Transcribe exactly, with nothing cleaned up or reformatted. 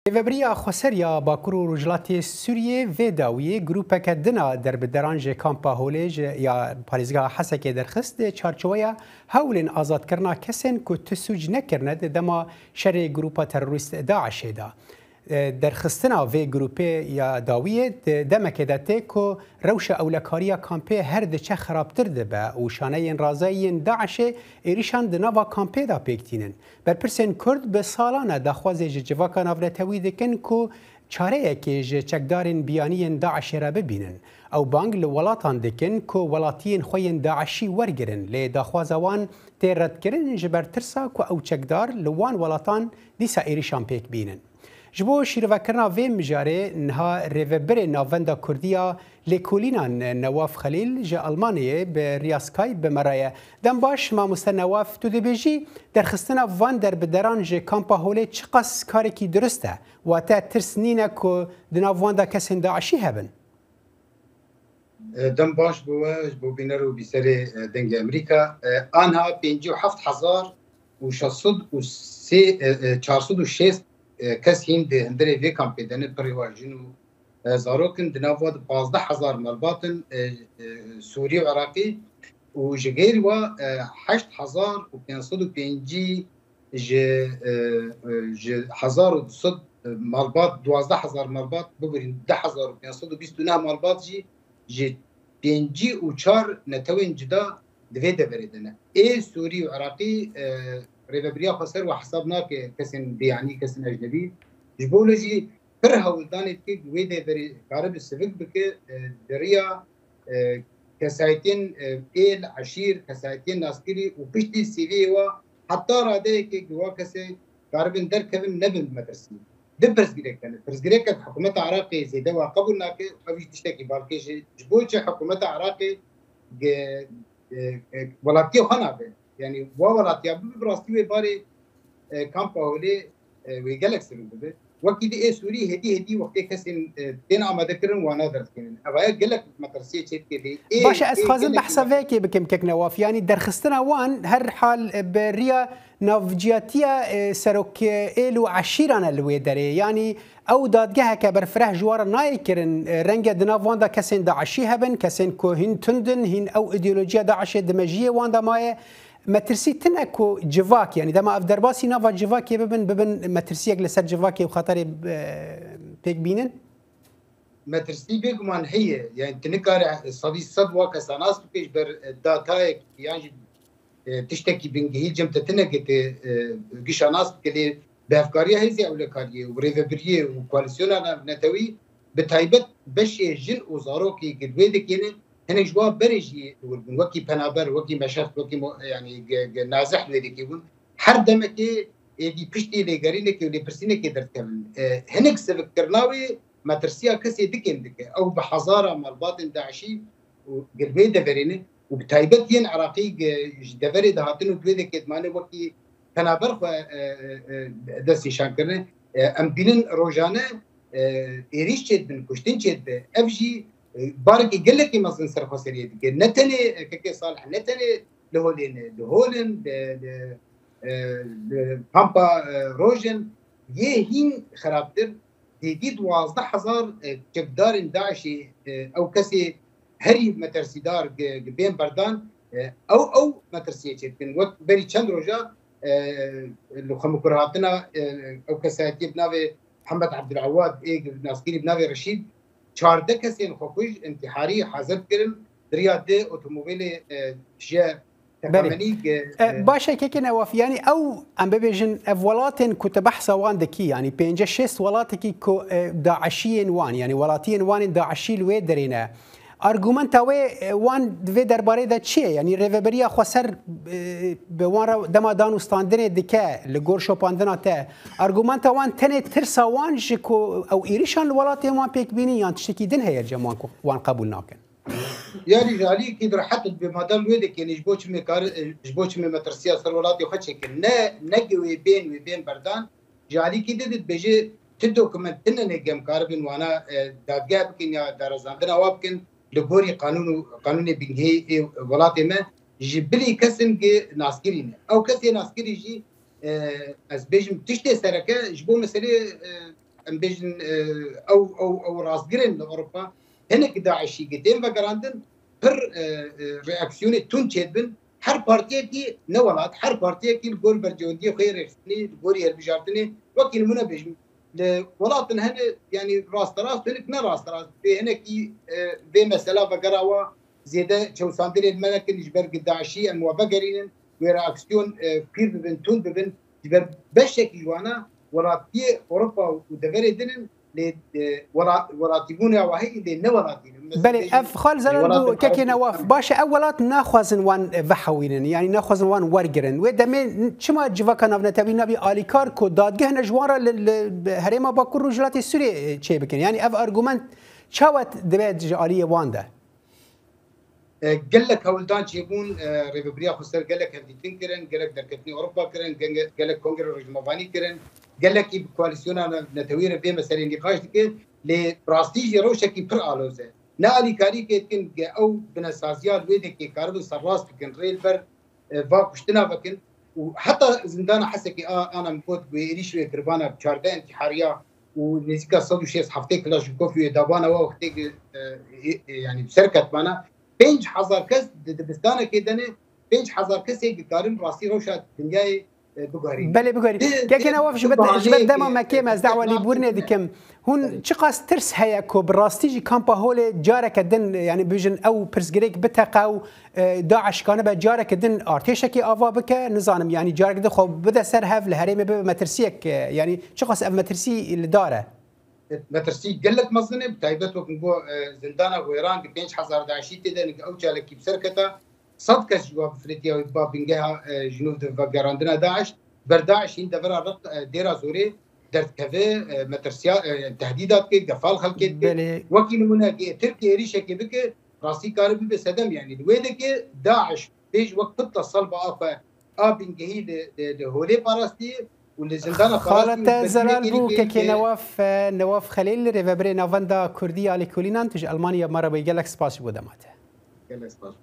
Rêvebiriya Xweser ya Bakur û Rojhilatê Sûriyê vê dawiyê grûpeke din a derbideran ji kampa Holê ji ya parêzgeha Hesekê derxist di çarçoweya hewlên azadkirina kesên ku ti sûc nekirine di dema şerê grûpa terorîst DAIŞê de. E, derxistina vê grûpê ya dawiyê di demekê de tê ku rewşa ewlekariya kampê her diçe xirabtir dibe û şaneyên razayî yên DAIŞê êrîşan di nava kampê de pêk tînin. Berpirsên Kurd bi salan e daxwazê ji civaka navnetewî dikin ku çareyekê ji çekdarên biyanî yên DAIŞê re bibînin. Ew bang li welatan dikin ku welatiyên xwe yên DAIŞî wergirin, lê daxwaza wan tê redkirin ji ber tirsa ku ew çekdar li wan welatan dîsa êrîşan pêk bînin. Ji bo şîrovekirina vê mijarê niha rêvebirê Navenda Kurdî ya Lêkolînan Newaf Xelîl ji Almanyayê bi riya Skype bi me re ye. Dem baş, mamoste Newaf, tu dibêjî derxistina van derbideran ji kampa Holê çiqas karekî dirust e? Wate tirs nîne ku di nav wan de kesên DAIŞî hebin? E, dem baş bo we, ji bo bîner û bîserê, e, Dengê Amerîka. E, anha pêncî û heft hezar û şeş sed û sê, e, e, çar sed û şêst, e, kes hîn di hundirê vê kampê de ne, pirê wa jin û, e, zarok in. Di nav wa de pazdeh hezar malbat in, e, e, Sûrî û Iraqî û ji gêrî wa, e, heşt hezar û pênc sed û pêncî ji, e, e, ji hezar û du sed, e, malbat, duwazdeh hezar malbat, bibirîn deh hezar û pênc sed û bîst û neh malbat jî ji pêncî û çar netewên cuda di vê deverê de ne. Ê Sûrî û Iraqî, e, Rêvebiriya Xweser wa hesab nake kesên biyanî, kesên ecnebî. Ji bo lê jî pir hewldanê dike ku wê deverê karibe sivik bike, e, di riya, e, kesayetên, e, êl, eşîr, kesayetên naskirî û piştî C V'yê wa heta radeyekê ku wa kesê karibin derkevin nebin metirsî. Di pirsgirêk hene. Pirsgirêkek hikûmeta Iraqê zêde wa qebûl nake, ev jî tiştekî balkêş e. Ji bo çi hikûmeta Iraqê ge-, e, e, welatiyê xwe nabe? Yanî wa welatiya bibe, bi rastî wê barê, e, kampa Holê, e, wê gelek sivik bibe. Wekî di ê Sûrî hêdî hêdî wextê kesên, e, tên amadekirin wana derdikevin. Evaya gelek metirsiyê çêdike lê ê, Baş e, ez ê xwazim gelek behsa vekê bikim, kek Newaf. Yanî derxistina wan her hal, e, bi riya navciyatiya, e, serok, e, êl û eşîran e li wê derê. Yanî ew dadgeheke berfireh ji wan re nayê kirin. E, renge di nav wan de kesên DAIŞî hebin, kesên ku hîn tund in, hîn ew îdeolojiya DAIŞê di mejiyê wan de maye. Metirsî tune ku civak, yanî dema ev derbasî nava civakê bibin, bibin metirsiyek li ser civakê û xeterê, e, pêk bînin? Metirsî bêguman heye. Yanî tu nikare sedî sed wa kesa nas bike ji ber, e, datayek yan jî, e, tiştekî bingehî cem te tine ke te, e, gişa nas bike, lê bi hevkariya hêzê ewlekariyê û rêvebiriyê û koalîsyona navnetewî, bi taybet beşê jin û zarokê ku li wê dikêne, hinek ji wan berê jî li wir bûn. Wekî Penaber, wekî Meşext, wekî mo-, yanî ge-, ge-, Nazih li wê dikê bûn. Her demekê êdî piştî lêgerînekê û lêpirsînekê derdikevin. E, hinek sivikkirina wê metirsiya kesê dikêm dike. Ew bi hezara malbatên DAIŞî û gel wê deverê ne û bi taybet yên Iraqî ge-, ji deverê dihatin û di wê dekê dimane wekî Penaber xwe, e, e, e, dest nîşan kirine. E, em bînin rojane, e, êrîş çêdibin, kuştin çêdibe. Ev jî, e, barekî gelekî mezin ser xweseriyê dike. Ne tenê, e, Kekê Salih, ne tenê li Holê ne, li Hol in, li, li, e, li kampa, e, Roj in. Yê hîn xirabtir, hêdî duwazdeh hezar, e, çekdarên DAIŞê, e, ew kesê herî metirsîdar gi-, gi bên berdan, e, ew, ew metirsiyê çêdikin. Wek berî çend roja, e, li xwe mikur hatina, e, ew kesayetiyê bi navê Mihemed Ebdulewad, ê naskirî bi navê Reşîd, çardeh kesên xwekuj, întiharî, hazir kirin, di riya di otomobîlê, e, ji Belê. Teqemenî, e, E, e, baş e, kekê Newaf, yanî ew, em bibêjin, ev welatên ku tu behsa wan dikî, yanî pêncî şêst welatekî ku, e, DAIŞiyên wan, yanî welatiyên wan ên DAIŞî li wê derê ne. Argumenta wê, e, wan di vê derbarê de çi ye? Yanî rêveberiya xweser, e, bi wan re dema dan û standinê dike li gor şopandina te. Argumenta wan tenê tirsa wan ji ku ew êrîşan li welatên wan pêk bînin yan tiştekî din heye cem wan ku wan qebûl nakin? Yanî ji aliyekî di rehet dibê madem wê dikênî ji bo çimê kar, ji bo çimê metirsiya ser welatê xwe çêkin. Ne, ne gi wê bên, wê bên berdan. Ji aliyekî din dibêje ti dokument tune ne em karibin wana, e, dadgeh bikin ya darazandina wa bikin li gorî qanûn û qanûnê bingehî ê welatê me ji bilî kesin gi naskirî ne. Ew kesê naskirî jî, e, ez bêjim tiştê sereke ji bo meselê, e, em bêjin, e, ew, ew, ew rastgirên li Ewropa, hinek DAIŞî ki tên vegerandin, pir, e, e, reaksiyonê tund çêdibin. Her partiyekî ne welat, her partiyekî li gor bercewendiyê xwe yê rêxistinê, li gorî hilbijartinê, wekî nimûne bêjim, li welatin hene, yanî rasterast, hinek ne rasterast. Vê hinekî, e, vê mesela vegera wa zêde çewsandinê li me nekin, ji ber ku DAIŞî em wa vegerînin, wê reaksiyon, e, pîr bibin, tund bibin. Ji ber beşekî ji wana welatiyê Ewropa û deverê din in, lê, e, wela-, welatîbûna wa heyî, lê ne welatî ne. Mesela Belê, bêjin, ev xal e, zelal bû welatên kekê Ewropa Newaf. Baş e, ew welat naxwazin wan, e, vehewînin, yanî naxwazin wan wergirin. Wê demê çima civaka navnetewî nabî alîkar ku dadgeh ne ji wan re li, li herêma Bakur Rojhilatê Sûriyê, e, çê bikin? Yanî ev argument çawa dibe ji aliyê wan de? E, gelek hewldan çêbûn, e, Rêvebiriya Xweser gelek hevdîtin kirin, gelek derketinê Ewropa kirin, genge-, gelek kongre rojnamevanî kirin, gelekî bi koalîsyona ne-, netewî re vê meselê nîqaş dike, lê rastî jî rewşekî pir aloz e. Ne alîkarî kê dikin, ge ew binesaziya li wê dekê karibin serrast bikin, rê li ber, e, va kuştina vekin û heta zindana Hesekê a, ana min got, wê êrîş wê kiribana bi çardeh întîhariya û nêzîka sed û şêst heftê Klaşnikof wê dabana wa wextê ki, e, e, e, yanî bi ser ketmana. Pênc hezar kes di dibistanekê de ne, pênc hezar kesê dikarin rastî rewşa dinyayê, e, biguherînin. Belê, biguherîn. Di, Kekê di, Newaf, ji di ber, ji ber bahaneyekê, dema me kêm e, ez dawa lêbûrinê dikim. Hûn Belê. çiqas tirs heye ku bi rastî jî kampa Holê careke din, yanî bijin ew pirsgirêk biteqe û, e, DAIŞ kanibe careke din artêşekê ava bike, nizanim, yanî careke din xwe bide ser hev, li herêmê bibe metirsiyek, e, yanî çiqas ev metirsî li dar e? Metirsî gelek mezin e, bi taybet wek min got, e, zindana Wêran ki pênc hezar DAIŞî tê de, nik ew çalekî bi ser keta, sed kes ji wan bifirîtiye, ba bingeha, e, ji nû di vegerandina DAIŞ. Ber DAIŞ hîn devera Req, e, Dêra Zorê derdikeve, e, metirsiya, e, tehdîda dike, gefal xelkê dike. Belê. Wekî nimûne, ê Tirkiye êrîşekê bike, rastî kare bibe sedem, yanî li wê dike DAIŞ pêş wek pitla salba a xwe a bingehî li, li, li holê parastiye û li zindana Xala parastiye te û zelal bû, kekê Newaf, e, Newaf Xelîl, rêvebirê Navenda Kurdî ya Lêkolînan, tu ji Elmanya me re bûyî, gelek spas ji bo dema te. Gelek spas.